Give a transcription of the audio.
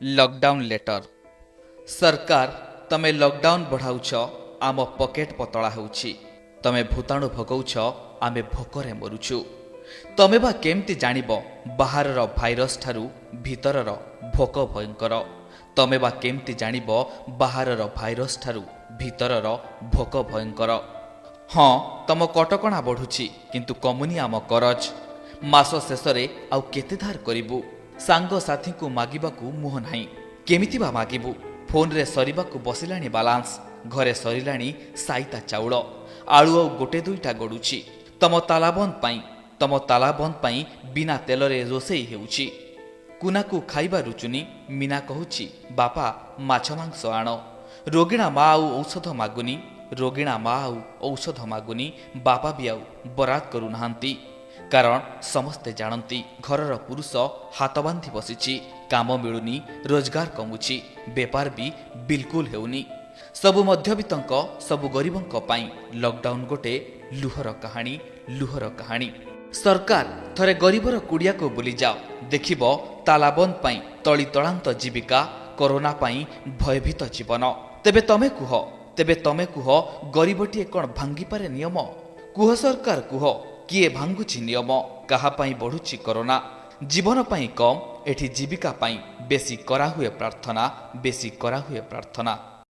Lockdown letter. ସରକାର, ତମେ lockdown ବଢ଼ାଉଛ, ଆମ ପକେଟ ପତଳା ହେଉଛି। ତମେ ଭୂତାଣୁ ଭଗଉଛ, ଆମେ ଭୋକରେ ମରୁଛୁ। ତମେ ବା କେମିତି ଜାଣିବ ବାହାରର ଭାଇରସ୍ ଠାରୁ ଭିତରର ଭୋକ ଭୟଙ୍କର? ତମେ ବା କେମିତି ଜାଣିବ ବାହାରର ଭାଇରସ୍ ଠାରୁ ଭିତରର ଭୋକ ଭୟଙ୍କର? ହଁ, ତମ କଟକଣା ବଢ଼ୁଛି, କିନ୍ତୁ କମୁନି ଆମ କରଜ। ମାସ ଶେଷରେ ଆଉ କେତେ ଧାର କରିବୁ? ସାଙ୍ଗସାଥୀଙ୍କୁ ମାଗିବାକୁ ମୁହଁ ନାହିଁ, କେମିତି ବା ମାଗିବୁ? ଫୋନରେ ସରିବାକୁ ବସିଲାଣି ବାଲାନ୍ସ, ଘରେ ସରିଲାଣି ସାଇତା ଚାଉଳ, ଆଳୁ ଆଉ ଗୋଟେ ଦୁଇଟା ଗଡ଼ୁଛି। ତମ ତାଲାବନ୍ଦ ପାଇଁ, ତମ ତାଲାବନ୍ଦ ପାଇଁ ବିନା ତେଲରେ ରୋଷେଇ ହେଉଛି। କୁନାକୁ ଖାଇବା ରୁଚୁନି, ମୀନା କହୁଛି, ବାପା ମାଛ ମାଂସ ଆଣ। ରୋଗିଣା ମା ଆଉ ଔଷଧ ମାଗୁନି, ରୋଗିଣା ମା ଆଉ ଔଷଧ ମାଗୁନି, ବାପା ବି ଆଉ ବରାଦ କରୁନାହାନ୍ତି। କାରଣ ସମସ୍ତେ ଜାଣନ୍ତି ଘରର ପୁରୁଷ ହାତ ବାନ୍ଧି ବସିଛି। କାମ ମିଳୁନି, ରୋଜଗାର କମୁଛି, ବେପାର ବି ବିଲକୁଲ ହେଉନି। ସବୁ ମଧ୍ୟବିତ୍ତଙ୍କ, ସବୁ ଗରିବଙ୍କ ପାଇଁ ଲକଡାଉନ ଗୋଟେ ଲୁହର କାହାଣୀ, ଲୁହର କାହାଣୀ। ସରକାର, ଥରେ ଗରିବର କୁଡ଼ିଆକୁ ବୁଲିଯାଅ, ଦେଖିବ ତାଲାବନ୍ଦ ପାଇଁ ତଳିତଳାନ୍ତ ଜୀବିକା, କରୋନା ପାଇଁ ଭୟଭୀତ ଜୀବନ। ତେବେ ତମେ କୁହ, ତେବେ ତମେ କୁହ, ଗରିବଟିଏ କ'ଣ ଭାଙ୍ଗିପାରେ ନିୟମ? କୁହ ସରକାର କୁହ, କିଏ ଭାଙ୍ଗୁଛି ନିୟମ? କାହା ପାଇଁ ବଢୁଛି କରୋନା? ଜୀବନ ପାଇଁ କମ୍, ଏଠି ଜୀବିକା ପାଇଁ ବେଶୀ କରାହୁଏ ପ୍ରାର୍ଥନା, ବେଶୀ କରାହୁଏ ପ୍ରାର୍ଥନା।